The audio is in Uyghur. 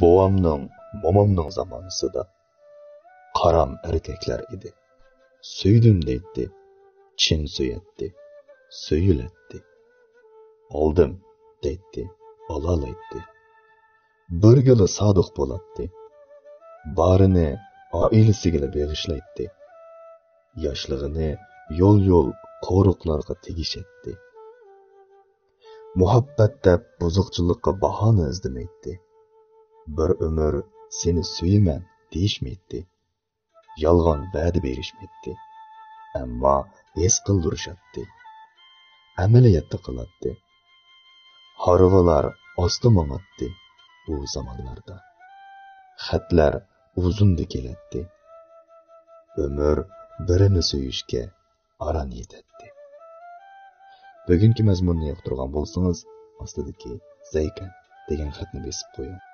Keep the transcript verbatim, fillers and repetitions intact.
بوۋامنىڭ، مومامنىڭ زامانىسىدا قارام ئەركەكلەر ئىدى. سۆيدۈم دەيتتى، چىن سۆيەتتى، سۆيۈلەتتى. ئالدىم دەيتتى، ئالالايتتى. بىرگىلا سادىق بولاتتى. بارىنى ئائىلىسىگىلا بېغىشلايتتى. ياشلىقىنى يول-يول قورۇقلارغا تېگىشەتتى. مۇھەببەت دەپ بۇزۇقچىلىققا باھانە ئىزدىمەيتتى. بىر ئۆمۈر سېنى سۆيىمەن دېيىشمەيتتى. يالغان ۋەدە بېرىشمەيتتى. ئەمما ھېس قىلدۇرۇشاتتى. ئەمەلىيەتتە قىلاتتى. ھارۋىلار ئاستا ماڭاتتى ئۇ زامانلاردا. خەتلەر ئۇزۇندا كېلەتتى. ئۆمۈر بىرىنى سۆيۈشكە ئاران يېتەتتى. بۈگۈنكى مەزمۇننى ياقتۇرغان بولسىڭىز، ئاستىدىكى زەيكەن دېگەن خەتنى بېسىپ قويۇڭ.